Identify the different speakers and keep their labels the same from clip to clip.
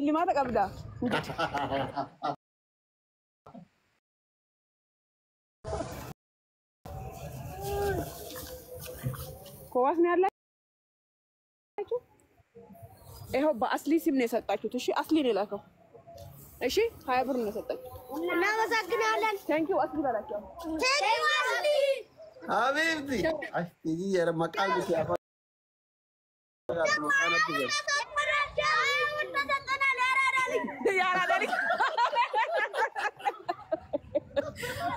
Speaker 1: Shillimaata qabda. ኮዋስ ነው ያላችሁ? ይኸው በአስሊ ስም ነው የሰጣችሁት። እሺ አስሊ ነው የላከው። እሺ 20 ብር ነው የሰጣችሁት።
Speaker 2: እናመሰግናለን።
Speaker 1: Thank you አስሊ በላቸው።
Speaker 2: Thank you አስሊ።
Speaker 3: Habiibti. Ay, jijjiira maqaan ishee afaan maqaan natti gala.
Speaker 1: ያራዳ ልጅ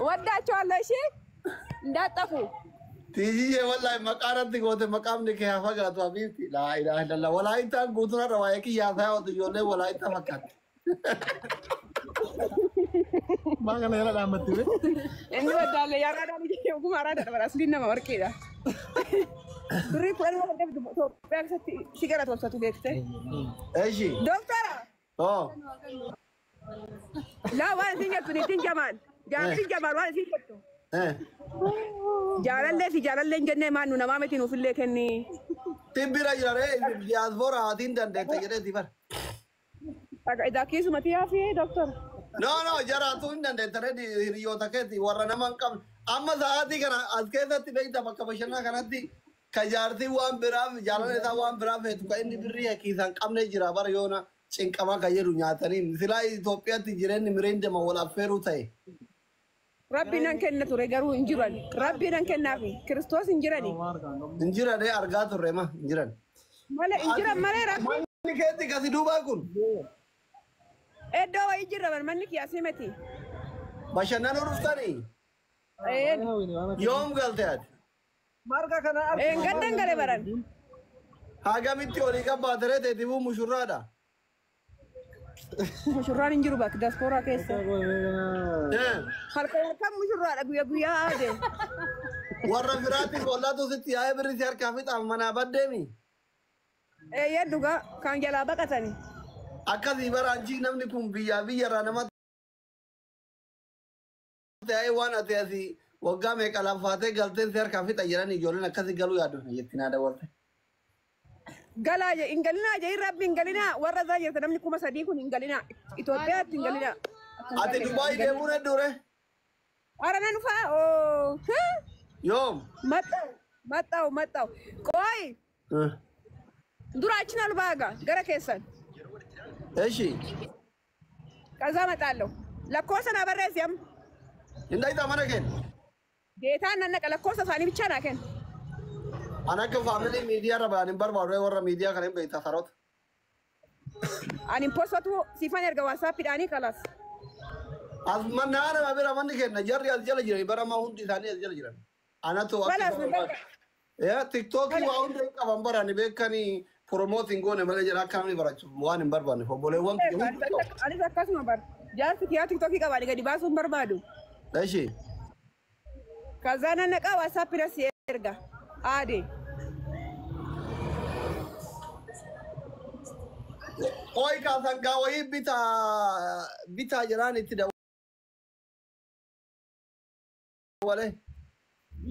Speaker 1: ወዳቸዋለሁ። እሺ እንዳጠፉ።
Speaker 3: Tijiyyee wallahi maqaa irratti goote maqaamni kee haa fagaatu habiibti. Laa ilaaha illallah. Walaayittaan guutuun waa'ee kiyyaa isaa otu ijoollee walaayittaa fakkaatti.
Speaker 4: Maa kana jala dhaammatti bee.
Speaker 1: እንወዳለን። የአራዳ ልጅ oguma አራዳ ነበር። አስሊን nama warqiidha. Birrii 10 waan ta'eef Itoophiyaa keessatti si gara tolchatu beekte.
Speaker 3: Eshi.
Speaker 1: Doktara
Speaker 3: Oo.
Speaker 1: laa waan isin jettu niitiin Jamaal. Jaartiin Jamaal waan isin jettu. Jaalallee fi jaalallee hin jennee maal nu namaa miti nuufillee kenni.
Speaker 3: Tibbira jira ree diyaaspoora haatiin dandeette jedheeti bara.
Speaker 1: Idaa kiisumatti yaafi doktor.
Speaker 3: No no, jaraatu hin dandeette ree hiriyoota keeti warra nama hin qabne. Amma sa'aatii kana as keessatti beekta bakka bashannanaa kanatti ka jaartiin waan biraaf jaalala isaa waan biraa feetu ka inni birrii kiisaan qabne jira bara yoona cinqamaa kan jedhu nyaatanii silaa Itoophiyaatti jireenyi mireen deema wal affeeruu ta'e.
Speaker 1: Rabbi nan kenna ture garuu hin jiran. Rabbi nan kennaafi Kiristoos hin jirani.
Speaker 3: Hin jiran argaa turre ma hin jiran.
Speaker 1: Malee hin jiran malee Rabbi.
Speaker 3: Manni keetti kasi duubaa kun
Speaker 1: Iddoo wayii jirra manni kiyyaasii miti.
Speaker 3: Bashannanuu dhuftanii yoom galte ati?
Speaker 5: Marga kana
Speaker 1: Gaddan gale baran.
Speaker 3: Hagamitti olii qabbaataree teetifuu mushurraadha.
Speaker 1: Mushurraan hin jiru bakka diaspooraa keessa. Halkan halkan mushurraadha guyyaa guyyaa aade.
Speaker 3: Warra firaatiif ollaatu sitti yaa'ee birri si harkaa fixaaf manaa baddeemi.
Speaker 1: Eeyyee dhugaa kan jalaa baqatani.
Speaker 3: Akkasii bara anchi namni kun biyyaa biyyarraa nama ta'ee waan ati asii waggaa meeqa laffaatee galteen si harkaa fixa jedhanii ijoolleen akkasii galuu yaadu jetti naa dabalte.
Speaker 1: Galaa je hin galinaa je rabbi hin galinaa warra isaa jirta namni 3000 kun hin galinaa Itoophiyaatti hin galinaa.
Speaker 3: Ati Dubaay deemuun hedduure?
Speaker 1: Ara nan dhufaa oo.
Speaker 3: Yoom?
Speaker 1: Maxxa'u maxxa'u maxxa'u qooyi dura achi na lubaaga gara keessan.
Speaker 3: Eshi.
Speaker 1: ከዛ እመጣለሁ lakkoofsa naa barreessi amma.
Speaker 3: Hin dhayxaa mana kenna.
Speaker 1: Geetaan nan naqa lakkoofsa isaanii bichaa naa kenna.
Speaker 3: An akka family miidiyaa irra ba'an hin barbaadu warra miidiyaa kana hin beekta saroota.
Speaker 1: Ani postatu siifan erga WhatsAppiidhaanii kalas.
Speaker 3: As manna nama bira manni kenna jarri as jala jiran bara ammaa hundi isaanii as jala jiran. Anatu akka
Speaker 1: Kalas.
Speaker 3: Barbaadu. Yaa TikTokii waa hunda hin qaban barani beekanii promote hin goone malee jira akka namni barachu waan hin barbaanne obboleewwan kiyya hundi qabu.
Speaker 1: Anis akkasuma bar. Jaarsi kiyyaa TikTokii qabaani gadi baasuu hin barbaadu.
Speaker 3: Eshi.
Speaker 1: ከዛ nan naqa WhatsAppiidha si erga. Aade.
Speaker 3: Qoy kaasangaa wayii bitaa bitaa jedhaan itti dawwalee.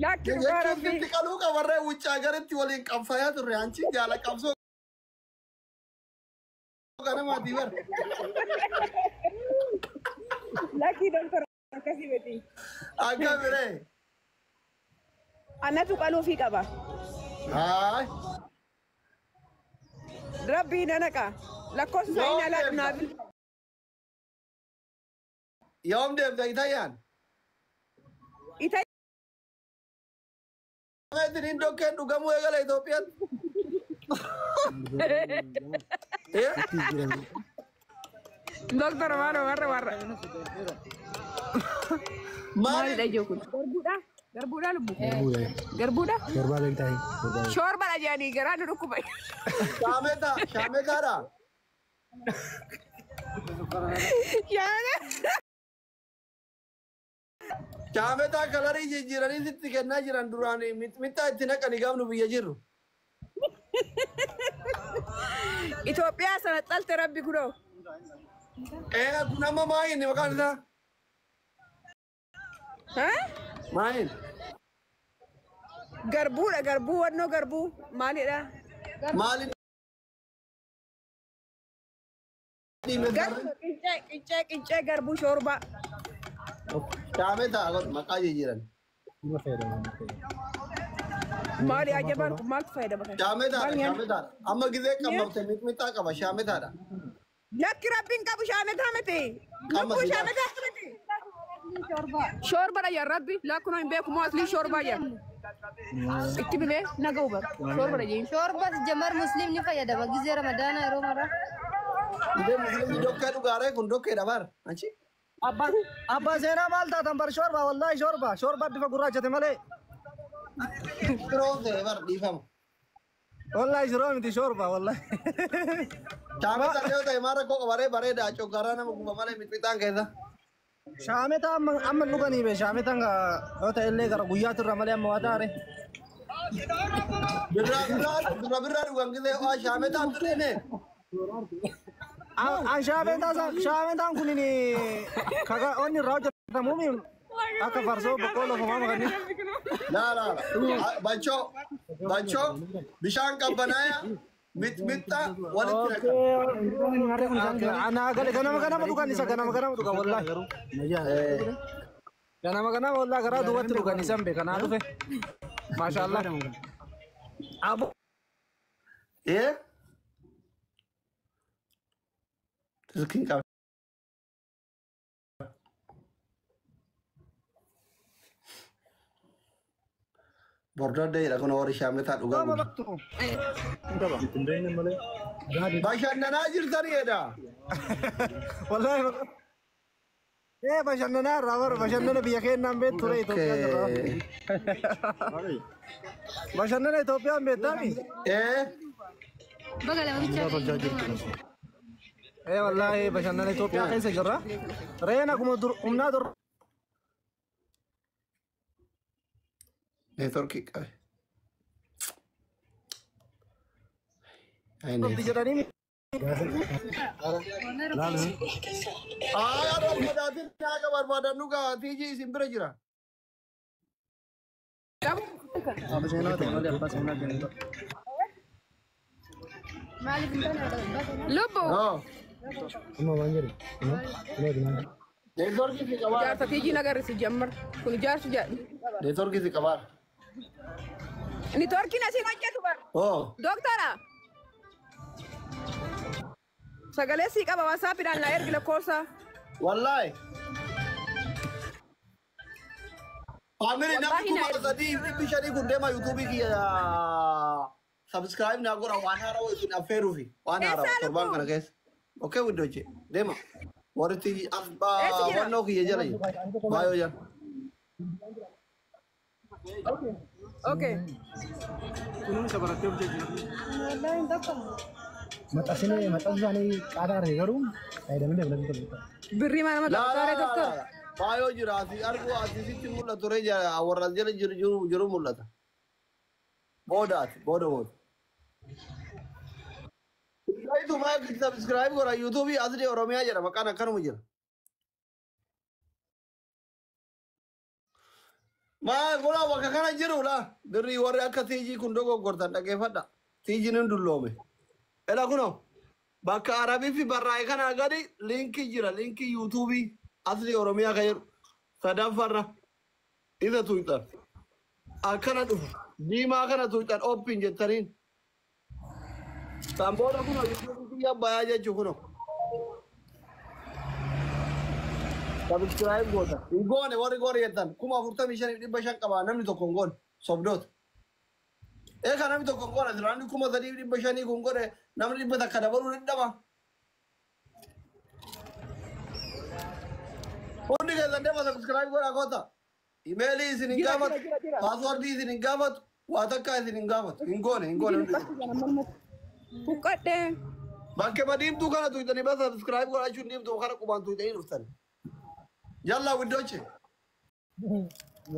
Speaker 1: Lakki dhugaa
Speaker 3: Jechuun
Speaker 1: rabbii.
Speaker 3: sitti qaluu qabarree wuccaa garitti waliin qabsayaa turre anchi jaala qabsoo ganamaati bar.
Speaker 1: Lakki doktor akkasii miti.
Speaker 3: Akka biree.
Speaker 1: Anatu qaluufii qaba.
Speaker 3: Haay.
Speaker 1: Rabbii na naqa. Lakkoofsa isaanii na laatu naa bilbila.
Speaker 3: Yoom deemta Itayyaan?
Speaker 1: Ita
Speaker 3: Meetiin dokkeen dhugamuu eegala Itoophiyaatti.
Speaker 1: Doktor maalo warra warra.
Speaker 3: Maali?
Speaker 1: Maalidha ijoo kun? Garbuudha? Garbuudha lubbu? Garbuudha?
Speaker 4: Garbaa beektaa? Garbaa.
Speaker 1: Shoorbaadha jedhanii garaa nu dhukkuba.
Speaker 3: Shaameta shaametaadha.
Speaker 1: Yaana.
Speaker 3: Shaametaa colorii jijjiiranii sitti kennaa jiran duraan mixmixaa itti naqanii gaafnu biyya jirru.
Speaker 1: Itoophiyaa sana xalte rabbi kunoo.
Speaker 3: Ee kun amma maayin maqaan isaa?
Speaker 1: Ha?
Speaker 3: Maayin?
Speaker 1: Garbuudha garbuu wannoo garbuu maalidha?
Speaker 3: Maali?
Speaker 1: Garbuu qincee qincee qincee garbuu shoorbaa.
Speaker 3: Shaametaa godhu maqaa jijjiiran.
Speaker 1: Maali ajabaan kun maaltu fayyadama kana?
Speaker 3: Shaametaadha
Speaker 1: Maal nyaanni?
Speaker 3: shaametaadha. Amma gizee qabbabte mixmixaa qaba shaametaadha.
Speaker 1: Lakki rabbiin qabu shaametaa miti.
Speaker 3: Qamma
Speaker 1: Lubbuu
Speaker 3: siidhaa.
Speaker 1: shaametaa miti. Shoorbaadha yaa rabbi lakkunoo hin beeku moo aslii shoorbaa yaa. Itti bimee naga hubar. Shoorbaadha jeen.
Speaker 2: Shorbaas jamar muslimni fayyadama gizee ramadaana yeroo mara.
Speaker 3: Indee musliimni dokkee dhugaaree kun dokkeedha bar. Achi.
Speaker 5: Abbaa seenaa maal taatan bar shorba wallahi shorba shorba bifa gurraachate malee
Speaker 3: Biroo ta'e bar dhiifama.
Speaker 5: wallahi shiroo miti shorba wallahi.
Speaker 3: Shaametaan yoo ta'e maal rakkoo qabaree bareeda coggaraa nama guba malee mixmixaan keessa.
Speaker 5: Shaameta amma amma dhuganii be shaametan yoo ta'e illee gara guyyaatu irra malee amma waa taare.
Speaker 3: Birraa birraa birraa birraa dhugan gizee waa shaametaan birreene.
Speaker 5: An shaametaan shaametaan kun kaga onni irraa hojjetamuumi akka farsoo boqqolloo fi maama kanneen.
Speaker 3: Laa laa laa. Bachoo bachoo bishaan qabbanaaya mixmixa walitti naqan.
Speaker 5: Anaa gale ganama ganama dhugan isa ganama ganama dhugan wallahi. Ganama ganama wallahi garaa duubatti dhugan isan be kanaa dhufe. Maashaallah. Abu
Speaker 3: Ee? Silkiin qaba. Bordoddeedha kun warri shaametaa dhugaa
Speaker 5: Nama
Speaker 3: gudu.
Speaker 5: baktu.
Speaker 3: Bashannanaa jirtaniidha.
Speaker 5: Wallahi. Ee bashannanaa irraa bara bashannana biyya keenyaan beektu ture Itoophiyaa irraa. Bashannana Itoophiyaan beektaami?
Speaker 3: Ee?
Speaker 2: Baga lama bichaa
Speaker 5: Ee wallahi bashannana Itoophiyaa keessa jirra. Re'een akkuma dur humnaa dur
Speaker 3: Neetworkii qabe. Ay,
Speaker 5: dhufti
Speaker 3: neetworkii.
Speaker 5: jedhanii
Speaker 3: Aayaa barbaadan nyaata barbaadan dhugaa tiijii isin bira jira.
Speaker 5: Abbaa seenaa ta'e malee abbaa seenaa kennu.
Speaker 2: Maaliif hin taane?
Speaker 1: Lubbu
Speaker 3: Oo. Neetworkii si qabaara.
Speaker 1: jaarsa tiijii nagarrisi jammar kun jaarsu jaa.
Speaker 3: Neetworkii si qabaara.
Speaker 1: Niitoorkiin asiin hojjetu bar.
Speaker 3: Oo.
Speaker 1: Doktara. Sagalee sii qaba waasaappiidhaan naa ergi lakkoofsa.
Speaker 3: Wallahi. Faamilii namni
Speaker 1: Wallahi
Speaker 3: kuma sadii dhibbi shanii kun deema yuutuubii kiyya subscribe naa godha waan haarawaa isin affeeruufi waan haarawaa
Speaker 1: Eessaa
Speaker 3: torbaan
Speaker 1: lubbuu?
Speaker 3: kana keessa. Okay widdoche deema. Warri as
Speaker 1: Eessa jira?
Speaker 3: wannoo kiyya jala jira. Baay'oo jala.
Speaker 1: Okay.
Speaker 5: Kunuunsa barattee hojjetu.
Speaker 2: Wallahi hin tokkomu.
Speaker 4: Maxxansinee maxxansi isaanii qaataa arge garuu fayyadamanii dabalatu qabu.
Speaker 1: Birrii maal nama
Speaker 3: Laa laa
Speaker 1: taphataalee
Speaker 3: laa
Speaker 1: doktor.
Speaker 3: laa. Baay'oo jira asii argu asii sitti mul'atu ree jira warra as jala jiru jiru jiru mul'ata. Boodaati booda booda. Itu maa subscribe godha yuutuubii asli Oromiyaa jedha maqaan akkanuma jira. Maa godha bakka kana jiru la birrii warri akka tiijii kun dogoggortan dhaggeeffadha. Tiijiin hin dulloome. Ela kunoo bakka Arabii fi barraa'e kanaa gadi liinkii jira liinkii yuutuubii asli Oromiyaa kan jedhu sadaffarra isa tuuxan akkana dhufu diimaa kana tuuxan ooppiin jettaniin. Kan booda kunoo yuutuubii biyya bayaa jechuu kunoo. Subscribe goota. Hin goone warri goone jettan 45,500 qabaa namni tokko hin goone sobdoota. Egaa namni tokko hin goone namni 3,500 kun godhe namni 100 dabaluu dadhaba. Hundi keessan deema subscribe godhaa koota. Imeelii isin hin
Speaker 1: Jira jira
Speaker 3: gaafatu,
Speaker 1: jira jira.
Speaker 3: paaswordii isin hin gaafatu, waa takkaa isin hin gaafatu. Hin goone hin goone hundi keessan.
Speaker 1: Huqqadhee.
Speaker 3: Bakkee diimtuu kana tuqxanii bas subscribe godhachuun diimtuu kana qubaan tuqxanii dhuftan. Yallaa widdoche.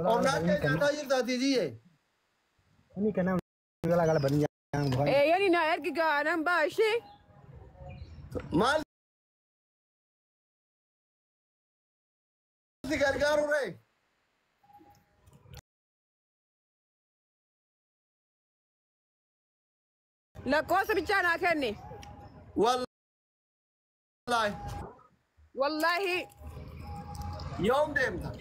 Speaker 3: Qonnaan kee nyaataa jirtaa tiijiyee.
Speaker 4: Inni kanaaf galaa gala badii nyaangu.
Speaker 1: Eeyyani naa ergi gaa nan baa ishee.
Speaker 3: Maal si gargaaru ree?
Speaker 1: Lakkoofsa bichaa naa kenni.
Speaker 3: Wallaahi. Wallaahi.
Speaker 1: Wallaahi.
Speaker 3: Yoom deemta?